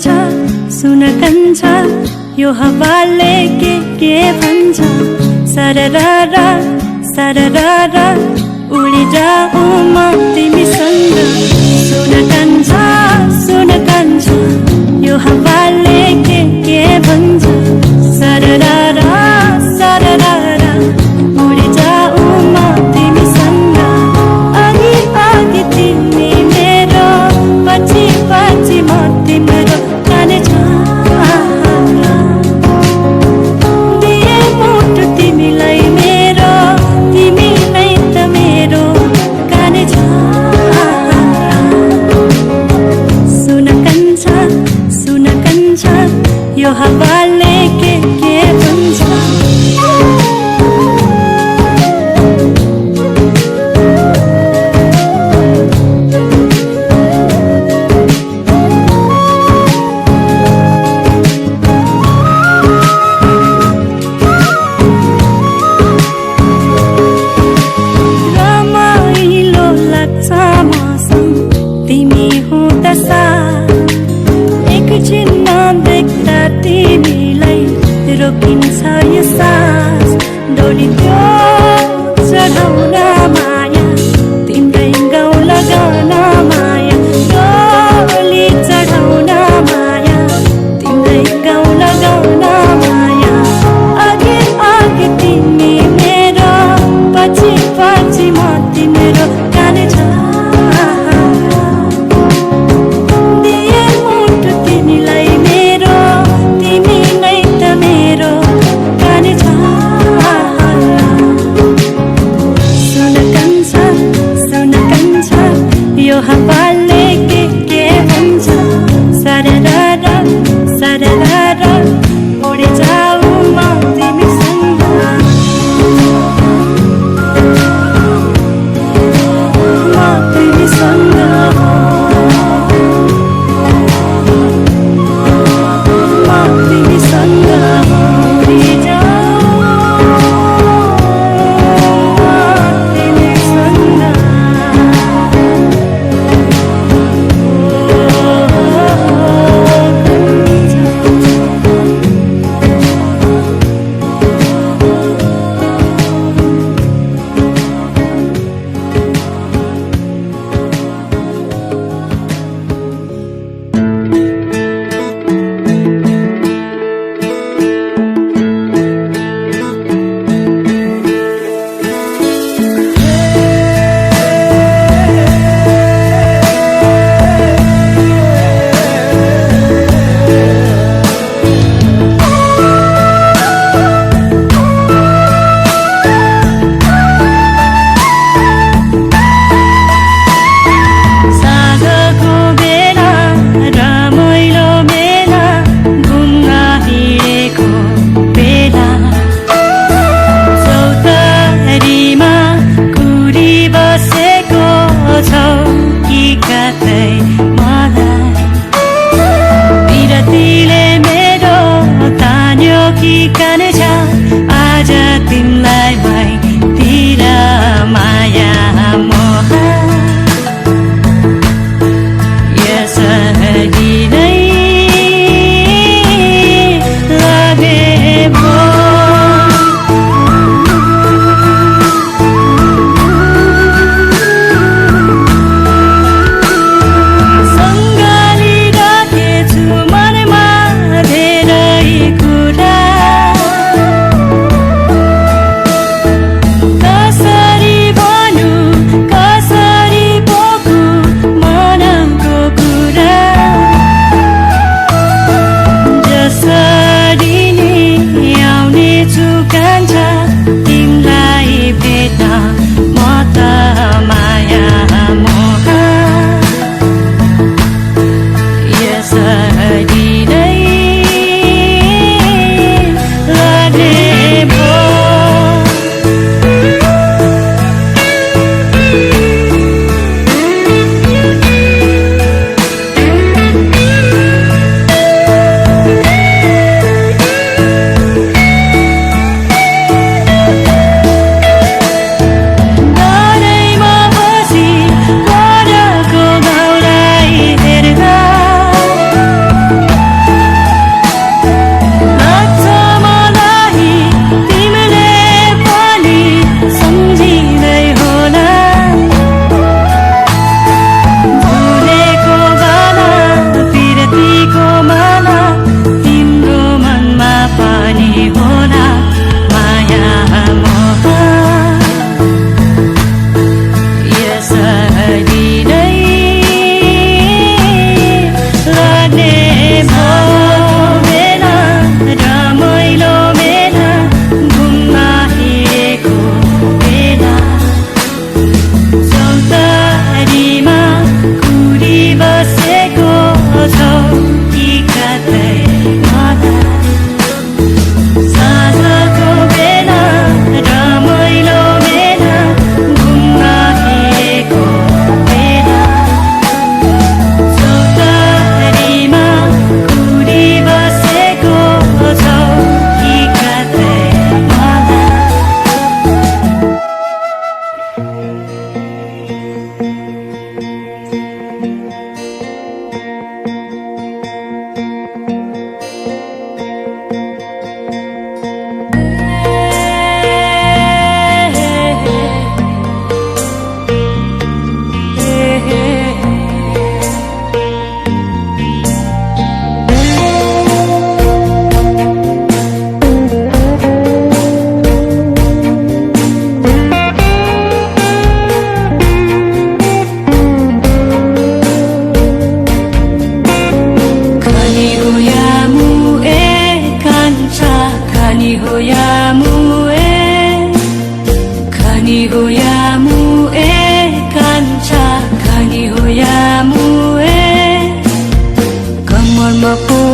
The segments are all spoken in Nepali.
कान्छ यो हावाले के भन्छ सरररा सरररा उडी जाऊ म तिमीसँग सुन कान्छ यो हावाले के भन्छ सरररा सरररा उडी जाऊ म तिमीसँग अघि अघि तिमी मेरो पछि पछि म तिम्रो काने छ दिए मुटु तिमीलाई मेरो तिमी नै त मेरो काने छ सुन कान्छ यो हावाले के भन्छ रोकिन्छ यो सास डोरी त्यो चढाउन माया तिम्रै गाउँ लगाउन माया डोली चढाउन माया तिम्रै गाउँ लगाउन माया अघि अघि तिमी मेरो पछि पछि म तिम्रो काने छ दिए मुटु तिमीलाई मेरो तिमी नै त मेरो काने छ सुन कान्छ यो हावाले के भन्छ सरररा सरररा उडी जाऊ म तिमीसँग म तिमीसँग काने छ आज तिमीलाई भइतिर माया मोह यसरी नै लागे भो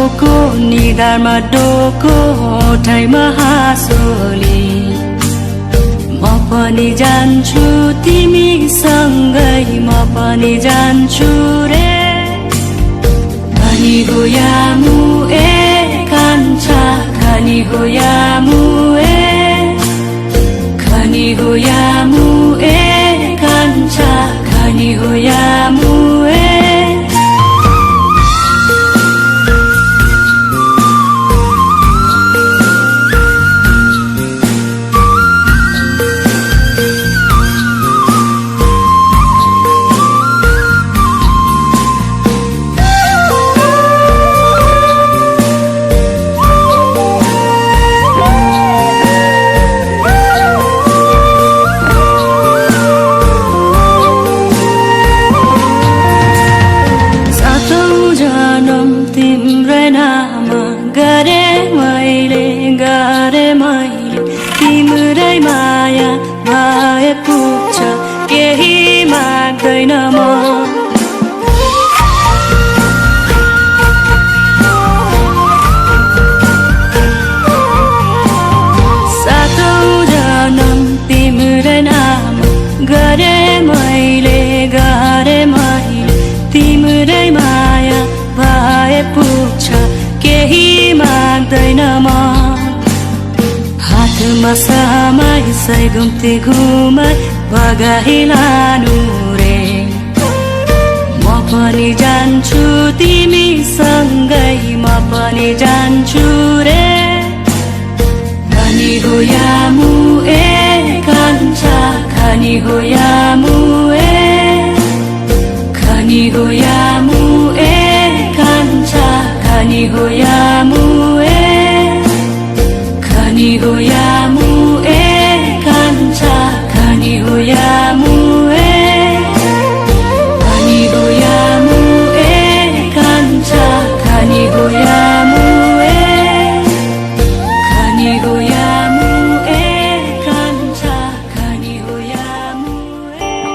डोको निधारमा डोको ठाइमा हाँसोली म पनि जान्छु तिमीसँगै म पनि जान्छु रे खानी हो यामु ए कान्छा खानी हो यामु ए खानी हो यामु ए कान्छा खानी हो यामु ए तिम्रै नाम गरे मैले तिम्रै माया भए पुग्छ केही माग्दैन म सातौं जन्म तिम्रै नाम गरे मैले तिम्रै माया भए पुग्छ केही माग्दैन म हातमा समाई सय घुम्ती घुमाई भगाई लानु रे म पनि जान्छु तिमीसँगै म पनि जान्छु रे खानी हो यामु ए कान्छा खानी हो यामु ए खानी हो यामु ए कान्छा खानी हो यामु ए खानी हो यामु ए कान्छा खानी हो यामु ए खानी हो यामु ए कान्छा खानी हो यामु ए खानी हो यामु ए कान्छा खानी हो यामु ए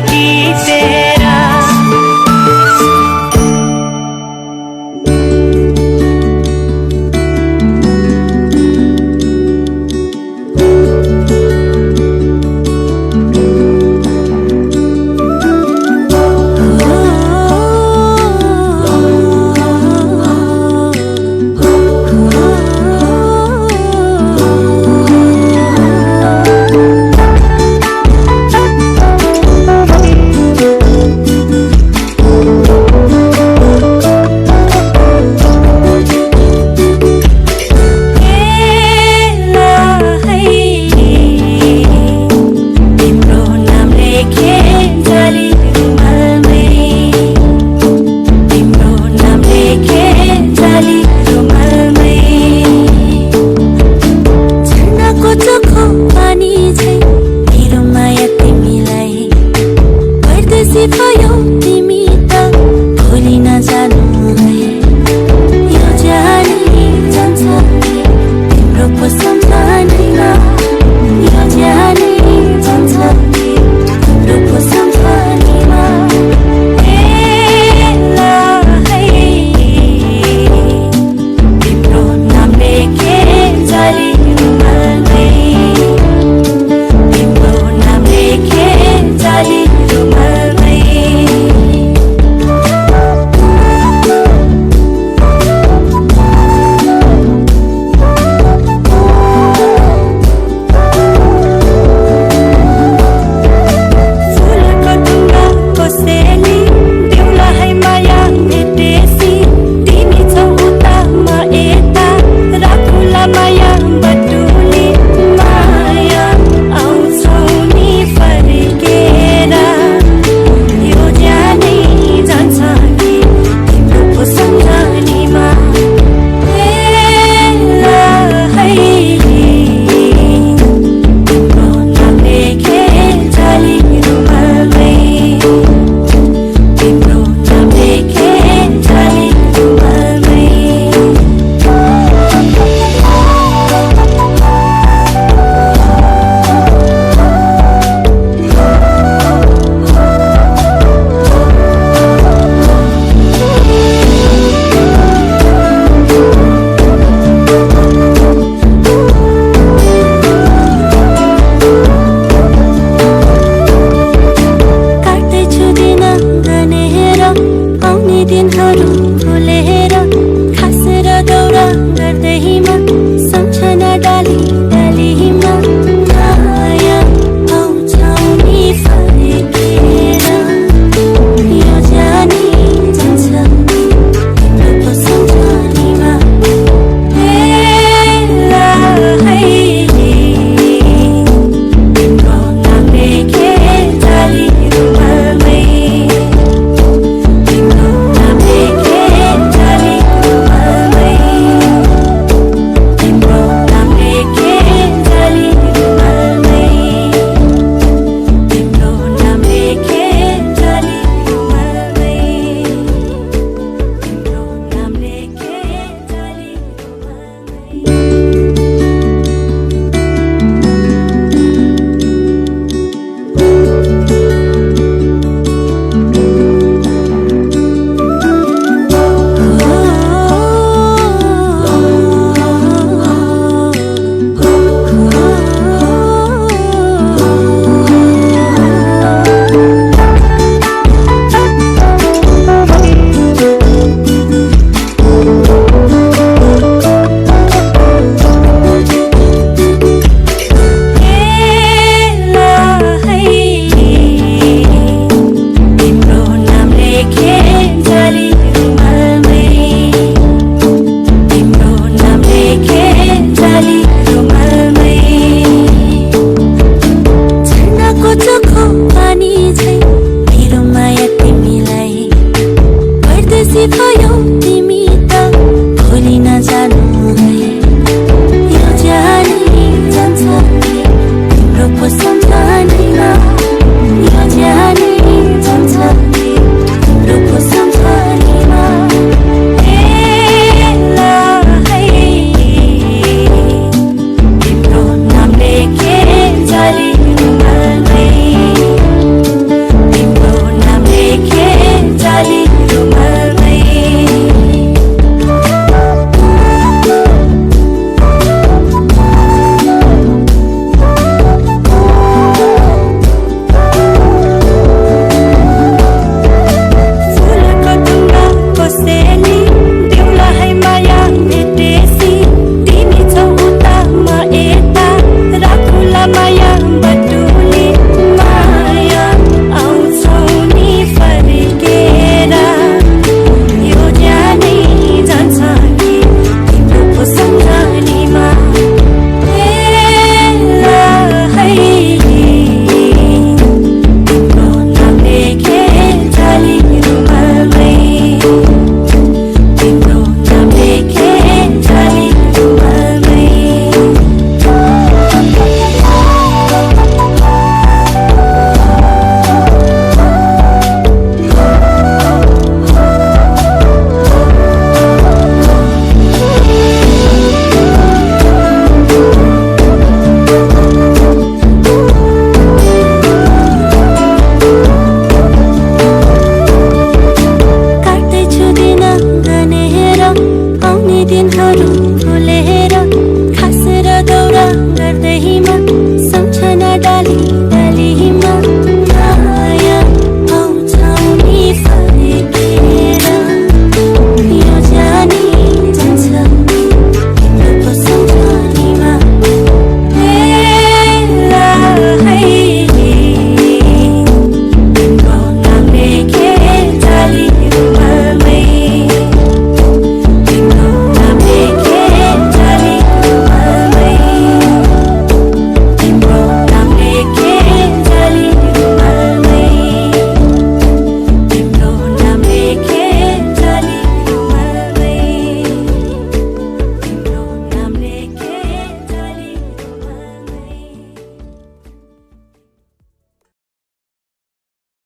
गीते